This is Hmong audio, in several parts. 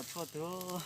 Tshuaj twg.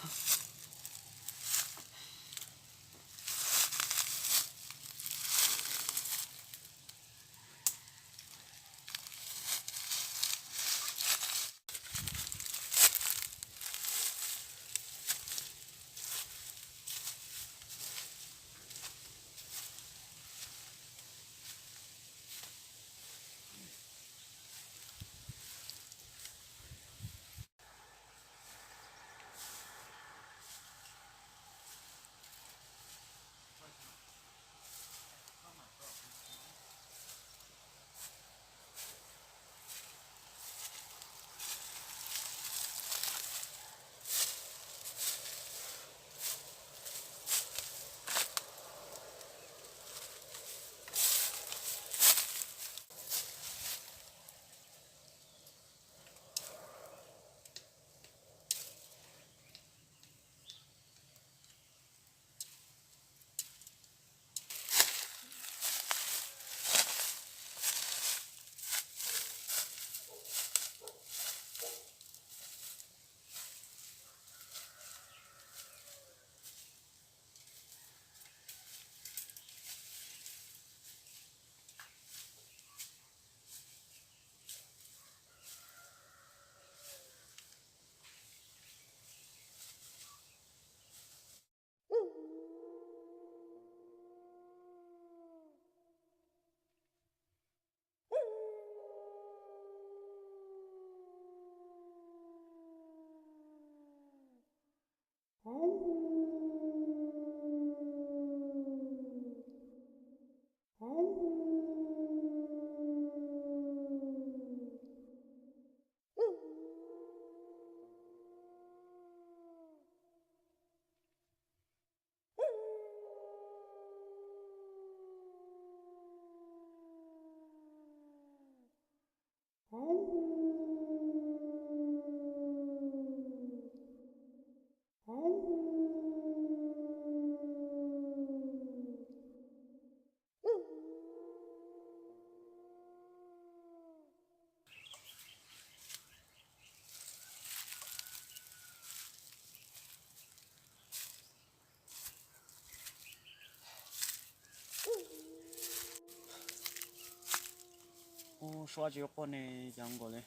Ub, suab tsis quaj ne, cas nkaus li,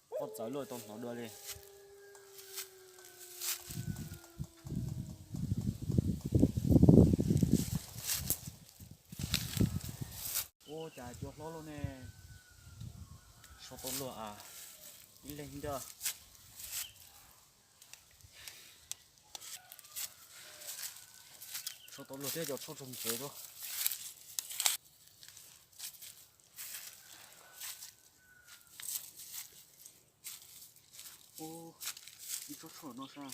quaj txawv luaj tau hnov dua li. Ub, cas cua hlob luaj ne, suab tau luag a, ib leeg ntiag. Tshuaj tau luag thiab cov tshuaj tsaug ntsev dua. Ub, ib tsob tshuaj no sab.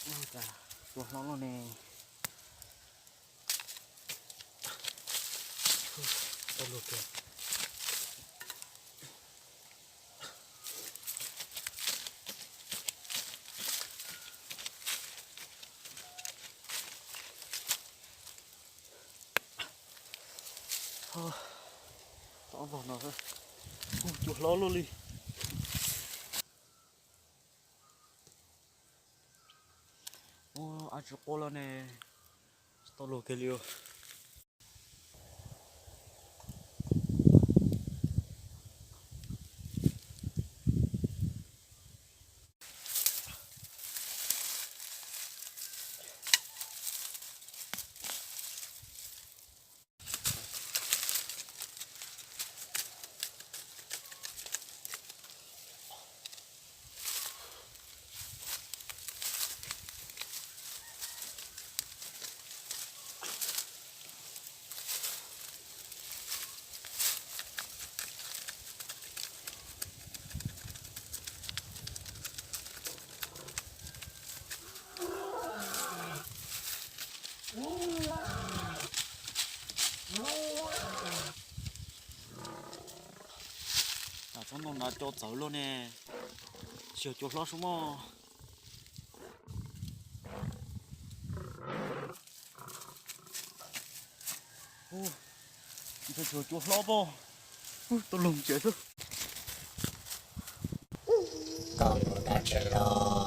Ua cas cua hlob luaj ne. Tau luag kiag. Tau ob vog no xwb. Ub, cua hlob luaj li. Ub, ab tsis quaj lawm ne, tsis tau luag kiag li os. Co txawv luaj ne. Tsis yog cua hlob sub mog. Ntshai tsis yog cua hlob pob. Tau loog ntsia xwb. Koj mus dab tsi los?